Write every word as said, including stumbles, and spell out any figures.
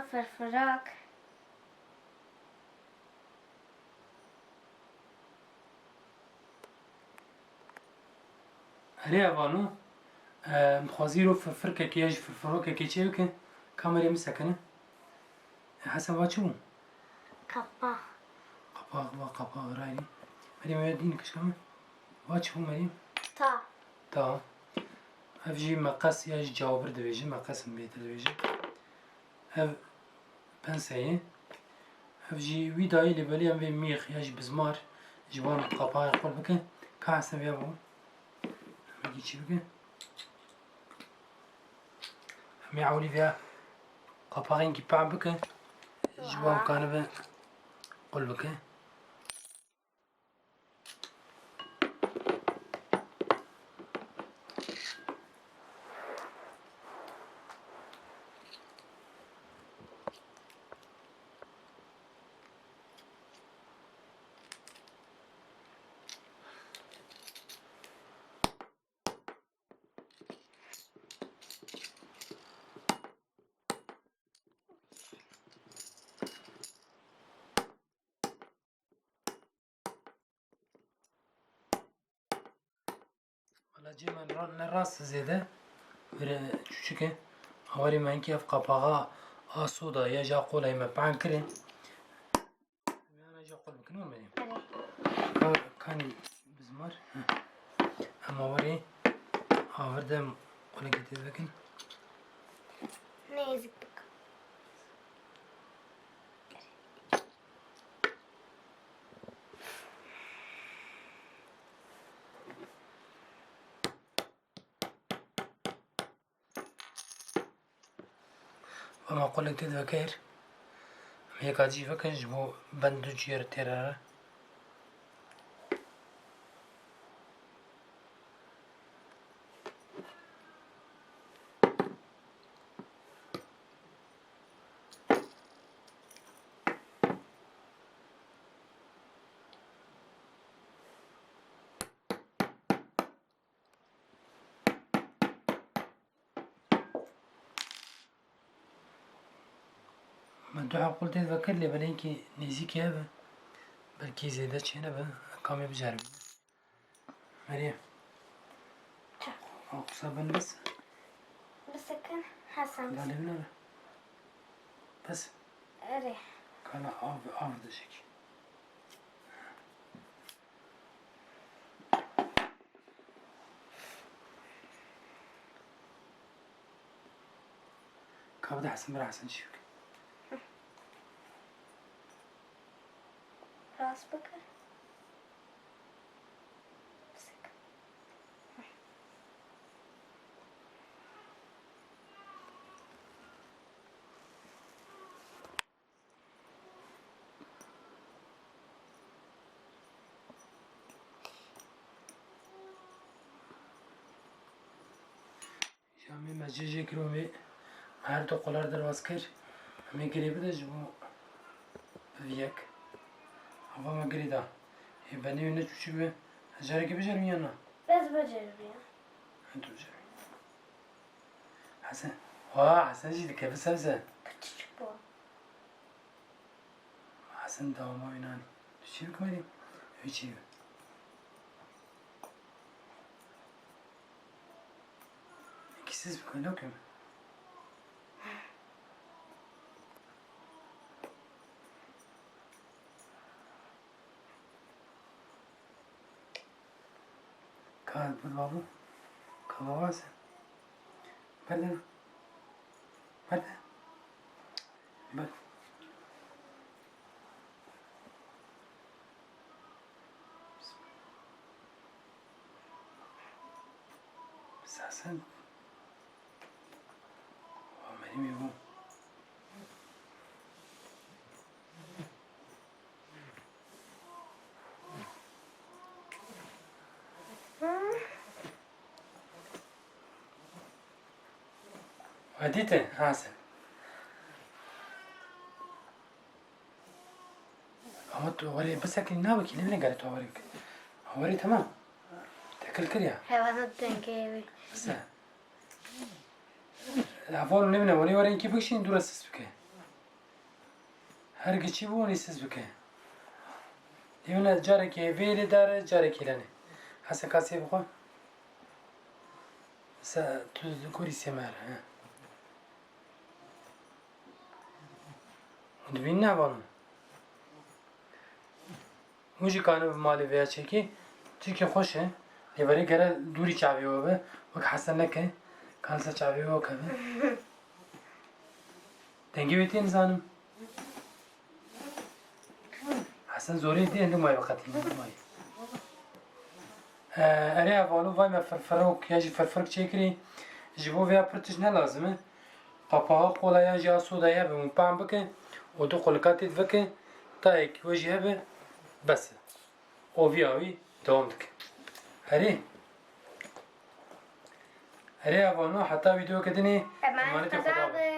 Firfirak. Erê hevalno, em xwazî ro firfirkekê ya jî firfirokekê çê bikin. Kamerê min sekine. E, Hesen, va çi bû? Qapaq. Qapaq, va qapaq rayî. Merîm, ya dîn kişka min. Va çi bû Merîm? Ta. Ta. Ev jî meqes ya jî cawbir dibêjin, meqes in bêtir dibêjin. Ev pense ye. Ev jî wî dayî lê belê em vê mîx ya jî bizmar ji wan qapağê qul bikin. Ka Hesen vêya bû. Em ê çî bikin? Em ê ewlî vêya qapağên kî peh bikin. Ji wan kanibe qul bikin. Wala cê me ra-, ne rast zêde. Vire çûçike. Awarê me hinkî ev qapaxa a soda ya ja qolayê me pehn kirin. Em ê ana ja qul bikin, olmadı. Ka-, kanî bizmar. Heh. Em awarê avirde em qulekê tê vekin. Nêzik bik. Ema qulek tê divekir. Em yeka dî vekin ji bo bend du ciyê re têre re. Me du heb qul tê vekir lê belê hinkî nêzîkî hebe. Belkî zêde çênebe. Kamê biceribîne. Merîm. Ew qisa bin bes. Bisekin Hesen. Dalê min nebe. Bes. Erê. Kala av, av dişek. Ka bide Hesen, bira Hesen çî bike. Rast bike. Bisek. Ya me, me cê cê kir û me her du qular derbas kir. Em ê girê bide ji bo viyek. Ava me girê da. Ê benê wê ne çûçik be. Carekê biceribî ya na? Ez biceribî ya. Hên tu biceribî. Hesen. Wa, Hesen jî dikeve sebze. Küçücük bu. Hesen dawama wî nanî. Tu çî bikî Merîm? Wî çî bike. Ekî siz bike, lokim. Ka bud babu. Ka baba sen. Berde. Berde. Berde. Sasen. Wa Merîmê bû. We dîtin, Hasan? Ama tu werê bisekî, nabikî, ne bine gere tu werê bikî. Werê, tamam. Tekil kir ya. Heywana dengê wî. Bise. Heval nêbine, werê, werê inkî bikişîn, dûra sis bike. Her giçî bû, nî siz bike. Yewne carekê vê lê dare, carekê lenê. Hesen kasê bixwe. Se tu kurî semer, he. Dibîn ne balon. Hûn jî kanibin malê vêya çekê. Çirkê xweş e. Lê verê gere dûrî çavê we be. Wek Hesen neke. Kan ser çavê we keve. Dengê wê tê nizanim. Hesen zorê dê, hindik mayê biqetînin, hindik mayê. Ee, erê hevalû, vay me firfirok ya jî firfirik çêkirî. Ji bo vêya pir tişt ne lazim e. Qapaxa kola yan jî a soda hebe, hûn pam bike û du qulika tê divike, tayek we jî hebe, bes e. Oviya wî dewam dike. Herê. Herê hevalno, heta vîdeoyeke dinê, Emanet emanet Xweda be.